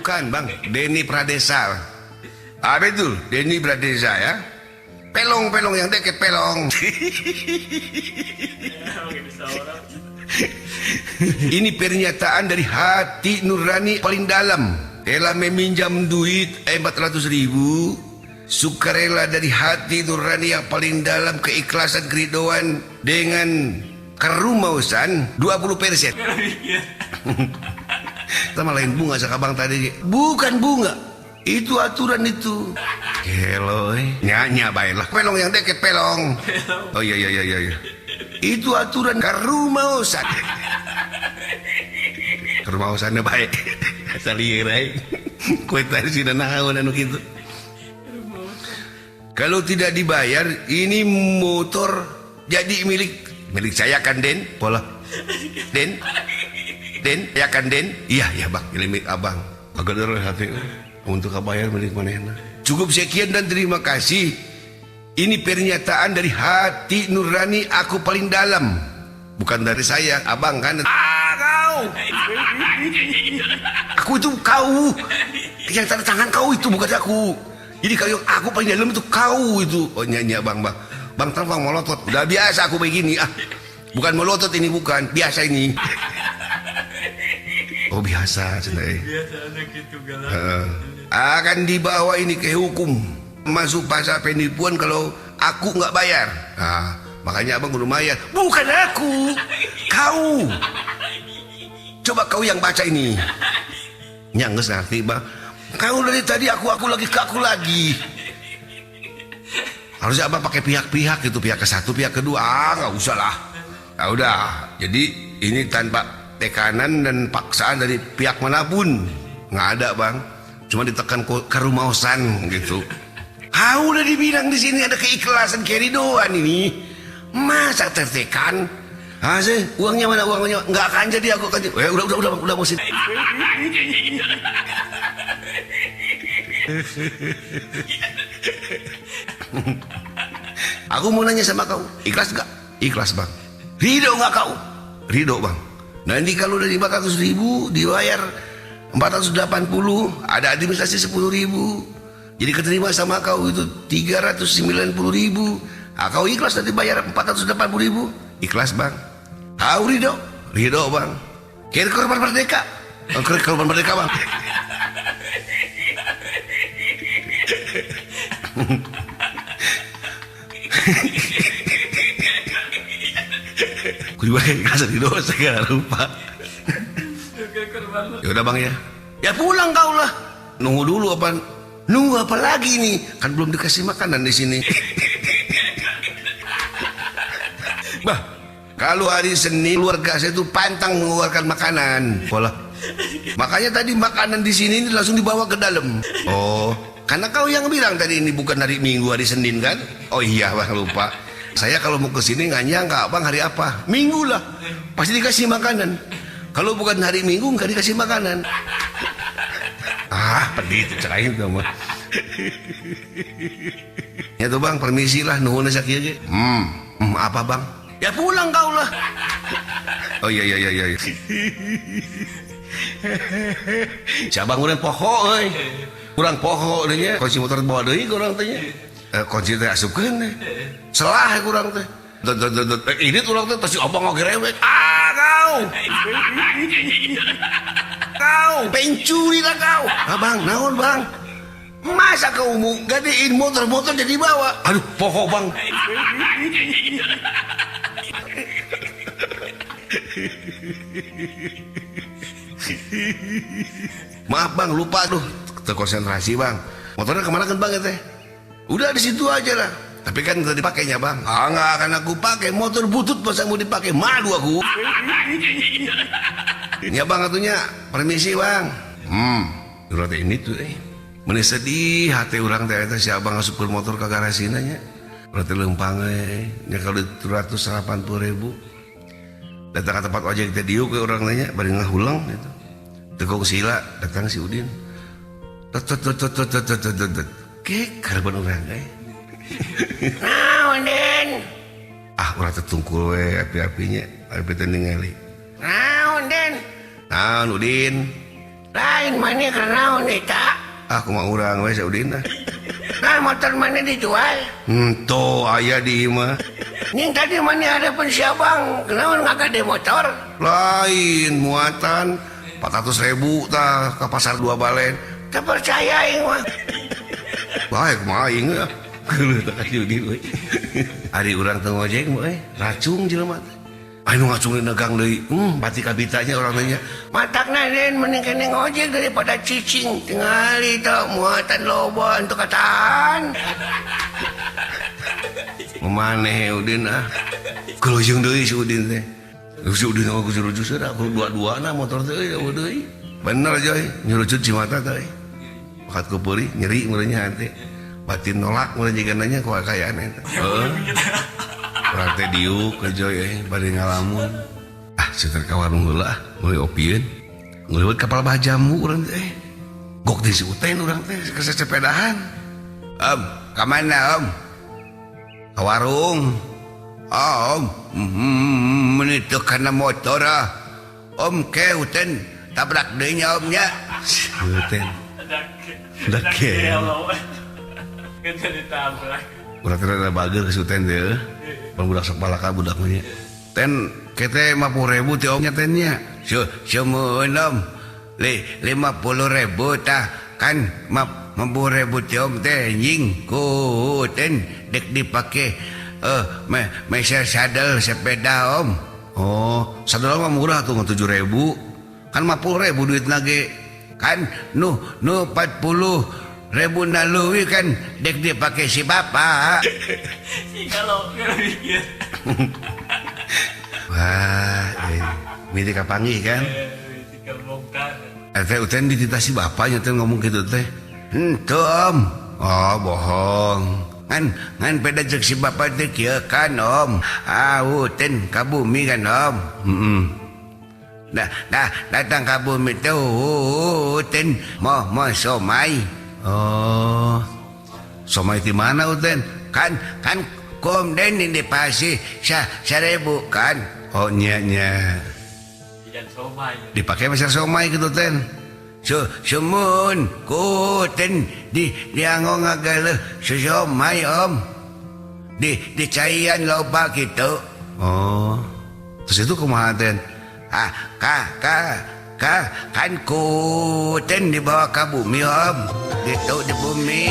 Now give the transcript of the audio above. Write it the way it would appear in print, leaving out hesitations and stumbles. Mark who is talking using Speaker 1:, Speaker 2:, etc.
Speaker 1: Bukan bang, Denny Pradesa. Ah betul, Denny Pradesa ya. Pelong-pelong yang deket pelong. Ini pernyataan dari hati nurani paling dalam. Telah meminjam duit 400.000. Sukarela dari hati nurani yang paling dalam, keikhlasan keridoan dengan kerumausan 20%. Sama lain bunga sakabang tadi. Bukan bunga. Itu aturan itu. Hello, nyanyi baiklah. Pelong yang deket pelong. Oh iya iya iya iya. Itu aturan kerumausan. Kerumausannya baik. Asal ieu baik. Kue tadi sudah naon anu kitu. Kalau tidak dibayar, ini motor jadi milik saya kan Den? Pola. Den? Den? Ya kan Den? Iya ya bang, milik abang. Agak dereh hati. Untuk kabayar milik manehna. Cukup sekian dan terima kasih. Ini pernyataan dari hati nurani aku paling dalam. Bukan dari saya, abang kan. Ah, kau. Aku itu kau. Yang tanda tangan kau itu bukan aku. Jadi kalau aku paling dalam itu kau itu. Oh nyanyi bang, bang. Bang terbang melotot. Udah biasa aku begini ah. Bukan melotot ini bukan, biasa ini. Oh biasa cenah.
Speaker 2: Biasa gitu galak.
Speaker 1: Akan dibawa ini ke hukum. Masuk pasal penipuan kalau aku nggak bayar. Nah, makanya abang kudu bayar. Bukan aku, kau. Coba kau yang baca ini. Nyangges ngerti bang. Kau dari tadi aku lagi ke aku lagi. Harusnya abang pakai pihak-pihak gitu, pihak ke satu, pihak kedua. Ah, nggak usah lah. Nah, udah. Jadi ini tanpa tekanan dan paksaan dari pihak manapun. Nggak ada bang. Cuma ditekan ke rumausan gitu. Ah, udah dibilang di sini ada keikhlasan keridoan ini. Masa tertekan? Ah, sih, uangnya mana uangnya? Nggak akan jadi aku akan. Udah mau sini. Aku mau nanya sama kau, ikhlas nggak? Ikhlas bang. Ridho nggak kau? Ridho bang. Nanti kalau udah 500.000 dibayar 480, ada administrasi 10.000. Jadi keterima sama kau itu 390.000. Ah, kau ikhlas nanti bayar 480.000. Ikhlas bang. Kau ridho? Ridho bang. Kira korban merdeka. Oh, korban merdeka bang. Aku juga ikhlas ridho, saya lupa. Ya udah bang ya. Ya pulang kau lah. Nunggu dulu apa? Nunggu apa lagi nih? Kan belum dikasih makanan di sini. Bah, kalau hari Senin keluarga saya itu pantang mengeluarkan makanan. Pola. Makanya tadi makanan di sini ini langsung dibawa ke dalam. Oh, karena kau yang bilang tadi ini bukan hari Minggu, hari Senin kan? Oh iya bang, lupa. Saya kalau mau ke sini nggak nyangka bang hari apa? Minggu lah. Pasti dikasih makanan. Kalau bukan hari Minggu nggak dikasih makanan. Ah, pedih itu cerain tuh mah. Ya tuh bang, permisi lah, nuhun sakieu ge. Apa bang? Ya pulang kau lah. Oh iya iya iya iya. Si abang urang poho euy. Urang poho deui nya, kunci motor bawa deui ka urang teh nya. Kunci teh asupkeun teh. Selah urang teh. Ini tuh urang teh si abang ngagerewek. Ah, kau. Kau pencuri lah kau. Abang, naon bang? Masa kau mau gadein motor-motor jadi bawa? Aduh, poho bang. Maaf bang, lupa tuh. Terkonsentrasi bang. Motornya kemana kan bang ya teh? Udah di situ aja lah. Tapi kan udah dipakainya bang. Ah, nggak akan aku pakai. Motor butut masa mau dipakai? Malu aku. Ya bang atunya, permisi bang. Urang teh ini tuh Meni sedih hati urang teh eta si abang ngasupkeun motor ka garasina nya. Urang teh leumpang we nya kalau 280.000. Datang ke tempat ojek teh diuk ke urang nanya bari ngahulang gitu. Tekong sila datang si Udin. Tot tot tot tot tot tot tot tot. Keker ban urang euy. Naon Den? Ah urang teh tungkul we api-apinya, api teh ningali. Naon Den? Naon Udin? Lain maneh keur naon eta? Ah kumaha urang we Udin tah. Nah motor maneh dijual? Henteu aya di imah. Ning tadi maneh hadapan si abang, kenaon ngagade motor? Lain muatan 400.000 tah ka pasar 2 balen. Teu percaya aing mah. Bae kumaha aing ah. Geuleuh tah ka si Udin we. Ari urang teu ngojek mah euy, racung jelema teh. Anu ngacung negang deui, batik kabitanya orang nanya. Matakna den mending kene ngojek daripada cicing. Tingali tah muatan loba untuk katahan. Maneh Udin ah. Kelojeng deui si Udin teh. Si Udin mah kudu rujuk aku dua-duana motor teh euy deui. Bener Joy, nyurucut cimata teh. Bakat ku peurih nyeri meureun nya hate. Batin nolak meureun jiga nanya ku kakayaan eta. Heeh. Urang teh diuk ke Joy euy bade ngalamun. Ah, seter ka warung heula ah, meuli opieun. Ngeuliwat kapal Bajamu urang teh. Gok di si Uten urang teh ke sepedahan. Om, ka mana Om? Ka warung. Oh, Om, menitu kana motor ah. Om ke Uten tabrak deui nya Om nya. Uten. Dak gelo.
Speaker 2: Kan jadi tabrak.
Speaker 1: Urang teh rada bager ke si Uten teh. Pan budak sok balaka budak mah nya. Ten kete 50.000 ti Om nya ten nya. Seumeun Om. 50.000 tah kan 50.000 ti Om teh nying ku Uten dek dipake meser sadel sepeda Om. Oh, sadel mah murah tuh 7.000. Kan 50.000 duit nage. Kan nu 40.000 na leuwih kan dek dipake si bapak.
Speaker 2: Si kalau mikir.
Speaker 1: Wah, mimiti kapanggih kan?
Speaker 2: Mimiti kabongkar.
Speaker 1: Teh Uten dititah si bapaknya teh ngomong gitu teh. Henteu Om. Oh, bohong. Ngan peda jeung si bapak teh kieu kan Om. Ah, Uten ka bumi kan Om. Heeh. Nah, datang ka bumi teh Uten moh somai. Oh. Somai di mana Uten? Kan kom den ini pasti 1.000 kan. Oh nya nya.
Speaker 2: Somai.
Speaker 1: Dipakai meser somai gitu Ten. Sumun ku Ten di diango ngagaleuh somai Om. Di caian loba gitu. Oh. Terus itu kumaha Ten? Ah, ka kan ku Ten dibawa ka bumi Om. Gitu di bumi.